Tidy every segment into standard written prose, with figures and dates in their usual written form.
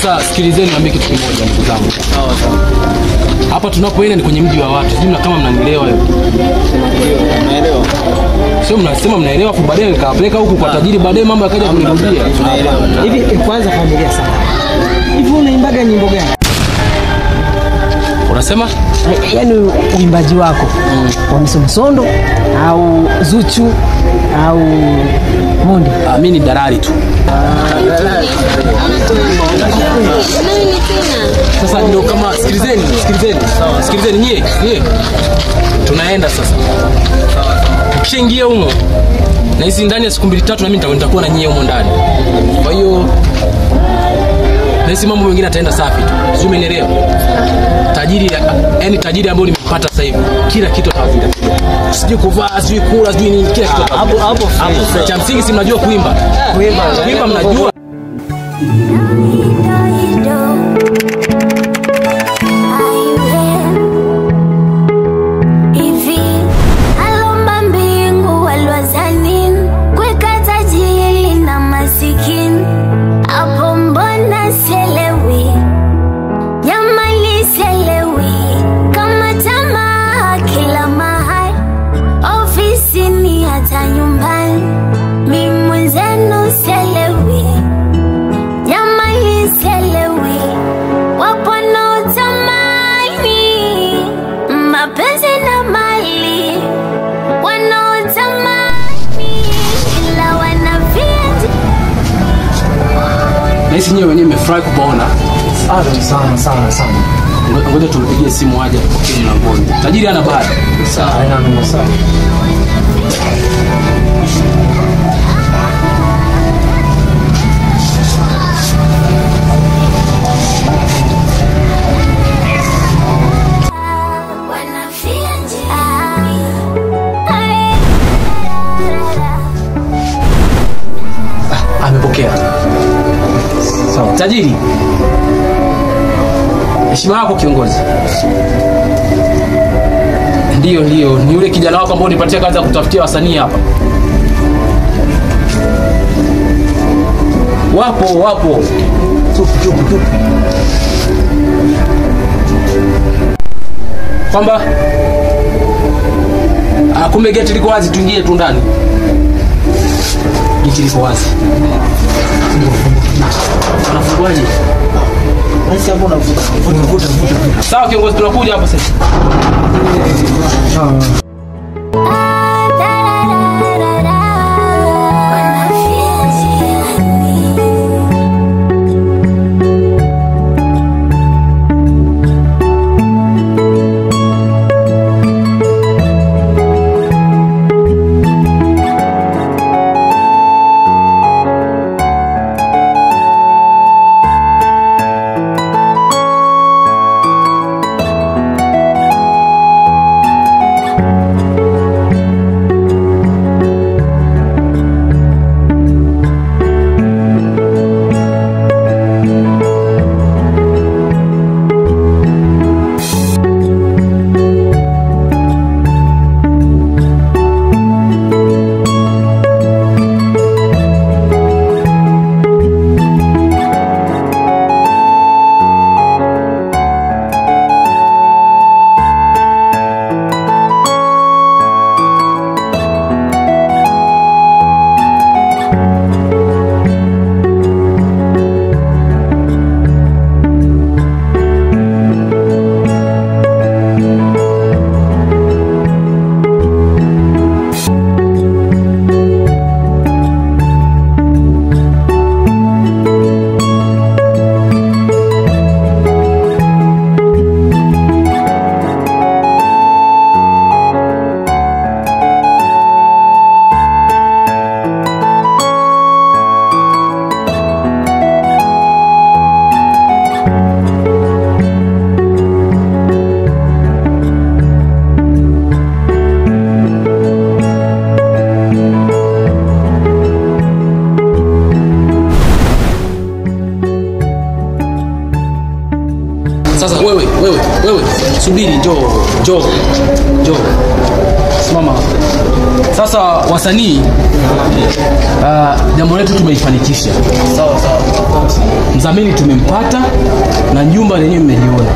Sasa sikilizeni niambie kitu kimoja ndugu zangu. Sawa sawa. Hapa tunapoenda ni kwenye mji wa watu. Sijui kama mnanielewa hiyo. Naelewa. Sio mnasema mnaelewa afu baadaye nikawapeleka huku kwa tajiri, baadaye mambo yakaja kunirudia. Tunaelewa. Hivi kwanza familia sana. Hivi unaimbaga nyimbo gani? Unasema? Yaani uimbaji wako wa Msomsondo au Zuchu au Mondi? Mimi ni dalali tu. Sasa ndio kama sikilizeni, sikilizeni. Sikilizeni nyie, nyie. Tunaenda sasa. Ukishaingia humo na hizi ndani ya siku 2 3 na mimi nitakuwa na nyie humo ndani. Kwa hiyo na hizi mambo mengine ataenda safi tu. Sio, umeelewa? Tajiri, yani tajiri ambaye nimempata sasa hivi, kila kitu atawazingatia. Sijui kuvaa, sijui kula, sijui nini, kila kitu. Hapo hapo hapo. Cha msingi si mnajua kuimba. Kuimba mnajua. Na hisi nyewe wenyewe mmefurahi kupaona. Sana sana sana. Ngoja tumpigie simu aje apokee mlangoni. Tajiri ana bahati. Sawa, haina noma sana. Amepokea. Sawa. Tajiri, heshima yako kiongozi. Ndio, ndio, ni yule kijana wako ambao unipatia kazi ya kutafutia wasanii hapa. Wapo, wapo. Tupu, tupu, tupu. Kwamba kumbe geti liko wazi, tuingie tu ndani. Geti liko wazi. Unafunguaje? Basi hapo unavuta. Vuta vuta. Sawa kiongozi, tunakuja hapo sasa. Sasa wewe, wewe, wewe, subiri, njoo, njoo, njoo. Simama. Sasa wasanii, jambo letu tumeifanikisha. Sawa sawa. Mdhamini tumempata na nyumba yenyewe mmeiona.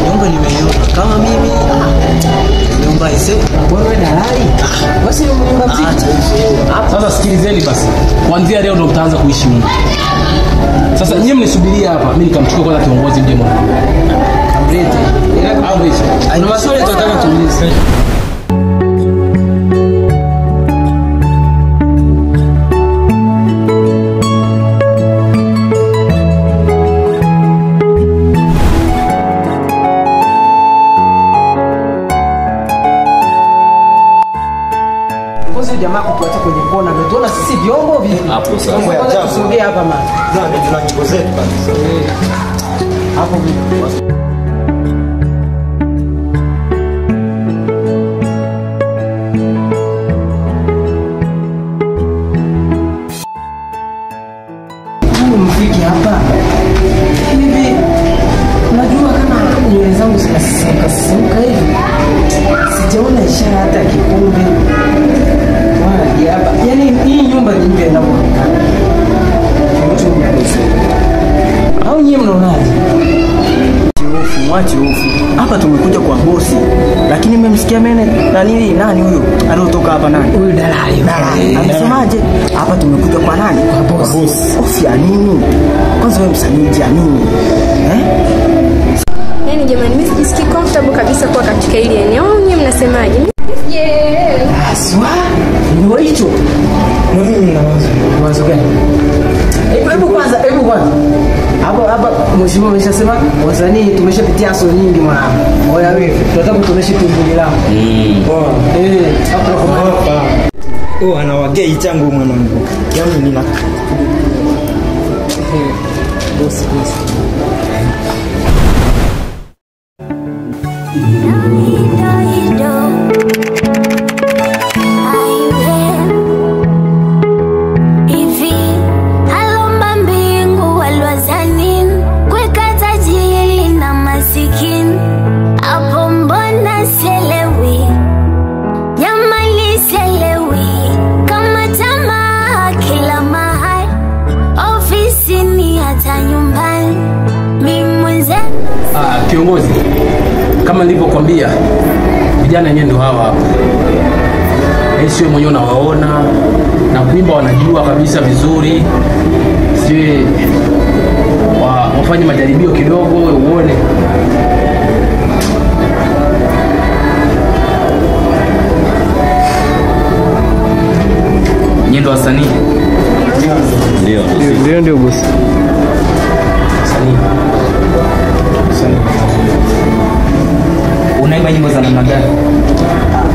Nyumba nimeiona. Kama mimi nyumba ise. Wewe dalali. Basi nyumba mziki. Sasa sikilizeni basi. Kuanzia leo ndo mtaanza kuishi huko. Sasa nyinyi mnisubiria hapa, mimi nikamchukua kwanza kiongozi mje mwana. Mlete. Au vipi? Kuna maswali tunataka tuulize. Kwanza jamaa kutuacha kwenye kona, ametuona sisi vyombo vipi? Hapo sasa. Kwanza tusogee hapa mama. Ndio tuna nyimbo zetu kabisa. Hapo vipi? Mfiki hapa. Hivi unajua kama nywele zangu zinasisimka sisimka hivi. Sijaona ishara hata ya kikombe. Wala hapa. Yaani hii nyumba ni mpya inavyoonekana. Au nyinyi mnaonaje? Mwache hofu. Hapa tumekuja kwa bosi. Lakini mmemsikia mene nani nani huyo? Aliotoka hapa nani? Huyu dalali. Dalali. Amesemaje? Hapa tumekuja kwa nani? Kwa bosi. Bosi ya nini? Kwanza wewe msanii ya nini? Eh? Yaani jamani, mimi sijisikii comfortable kabisa kuwa katika hili eneo. Nyinyi mnasemaje? Yeah. Aswa. Ndio hicho. Na mimi nina wazo. Wazo gani? Hebu kwanza, hebu kwanza. Hapo hapa mheshimiwa ameshasema wasanii tumeshapitia aso nyingi mwanangu. Oya wewe, tunataka tuoneshe tumbili lao. Poa. Hapo tunakomana. Oh, ana wagei changu mwanangu. Yaani nina Bosi, bosi. Kiongozi, kama nilivyokuambia, vijana wenyewe ndio hawa hapa. Sio mwenyewe unawaona na kuimba wanajua kabisa vizuri. Sio wafanye majaribio kidogo uone. Nyinyi ndio wasanii? Ndio. Ndio bosi. Wasanii. Unaimba nyimbo za namna gani?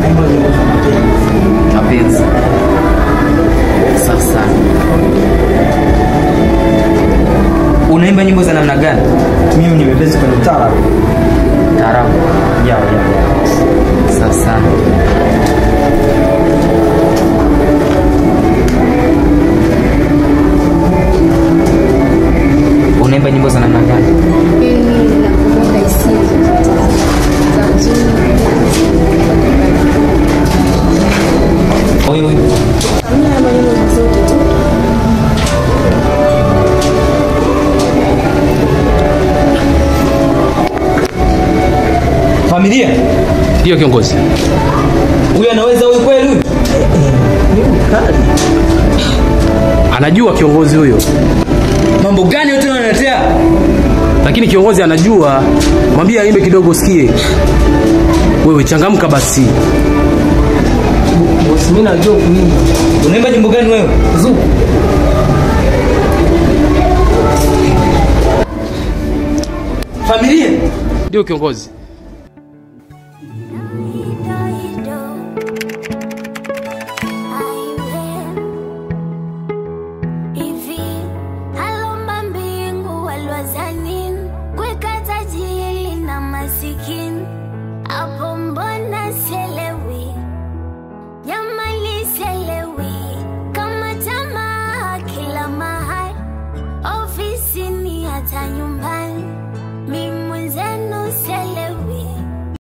Naimba nyimbo za mapenzi. Mapenzi. Safi sana. Unaimba nyimbo za namna gani? Mimi nimebezi kwenye taarabu. Taarabu. Ya. Safi sana. Unaimba nyimbo za namna gani? Mimi nakumbuka hisia za huzuni. Oyo. Mimi naimba nyimbo zote tu. Familia? Ndio kiongozi. Huyu anaweza huyu kweli huyu? Mimi kali. Anajua kiongozi huyo. Mambo gani yote unaniletea? Lakini kiongozi anajua. Mwambie aimbe kidogo usikie. Wewe changamka basi. Bosi, mimi najua kuimba. Unaimba nyimbo gani wewe? Zuku. Familia? Ndio kiongozi.